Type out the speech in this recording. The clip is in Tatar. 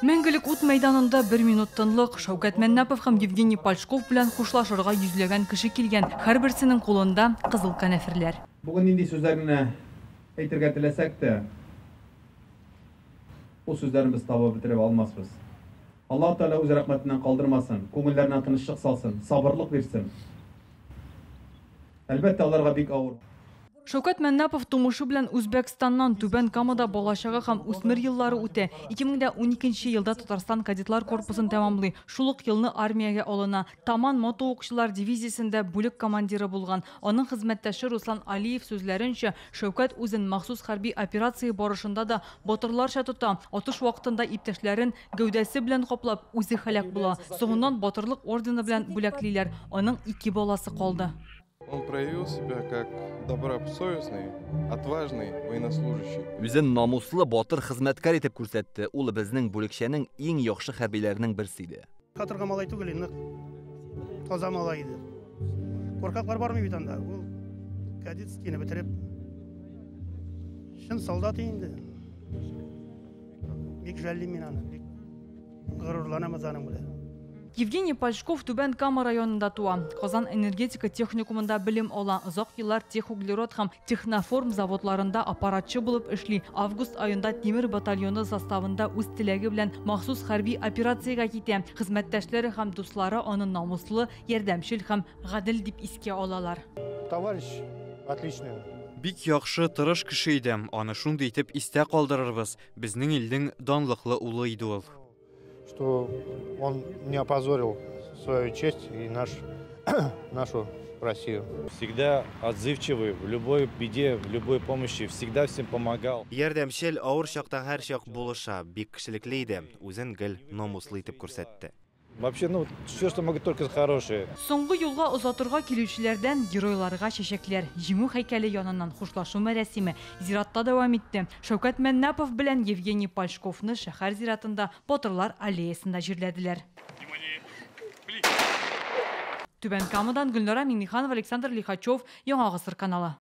Мәңгелек ут мәйданында бер минут тынлык. Шәүкәт Мәннапов һәм Евгений Пальшков белән хушлашырга йөзләгән кеше килгән. Һәрберсенең кулында кызыл канәферләр. Бүген нинди сүзләр генә әйтергә теләсәк тә, ул сүзләрне без табып бетереп алмасбыз. Аллаһ Тәгалә үз рәхмәтеннән калдырмасын, күңелләренә тынычлык салсын, сабырлык бирсен. Әлбәттә, аларга бик авыр. Шәүкәт Мәннапов тумышы белән Үзбәкстаннан, Түбән Камада балачагы һәм үсмер еллары үтә. 2012 елда Татарстан кадетлар корпусын тәмамлый. Шул ук елны армиягә алына. Таман мотоукчылар дивизиясендә бүлек командиры булган. Аның хезмәттәше Руслан Алиев сүзләренчә, Шәүкәт үзен махсус хәрби операция барышында да батырларча тота. Атыш вакытында иптәшләрен гәүдәсе белән каплап, үзе һәлак була. Соңыннан Батырлык ордены белән бүләклиләр. Аның ике баласы калды. Он проявил себя как добросовестный, отважный военнослужащий. Үзен намуслы, батыр хезмәткәр итеп күрсәтте. Ул безнең бүлекчәнең иң яхшы хәрбиләренең берсе иде. Катырга малай түгел, нык таза малай иде. Куркаклар бармый бит анда. Ул кадетскийны бетереп, чын солдат инде. Бик жәллим мин аны, бик горурланам аның белән. Евгений Пальшков Түбән Кама районында туа. Казан энергетика техникумында белем ала. Озак еллар Техуглерод һәм Техноформ заводларында аппаратчы булып эшли. Август аенда Тимер батальоны составында үз теләге белән махсус хәрби операциягә китә. Хезмәттәшләре һәм дуслары аны намуслы, ярдәмчел һәм гадел дип искә алалар. Товарищ отличный. Бик яхшы, тырыш кеше иде. Аны шундый итеп истә калдырырбыз. Безнең илнең данлыклы улы иде ул. Что он не опозорил свою честь и нашу Россию. Всегда отзывчивый, в любой беде, в любой помощи, всегда всем помогал. Ярдәмчел, авыр чакта һәрчак булыша, бик кешелекле иде. Үзен гел намуслы итеп күрсәтте. Вообще, ну, все, что могу, только хорошее. Соңгы юлга озатырга килүчеләрдән геройларга чәчәкләр. Җиңү һәйкәле яныннан хушлашу мәрасиме зиратта дәвам итте. Шәүкәт Мәннапов белән Евгений Пальшковны шәһәр зиратында Батырлар аллеясында җирләделәр. Түбән Камадан Гөлнара Миңнеханова, Александр Лихачев, Яңа Гасыр каналы.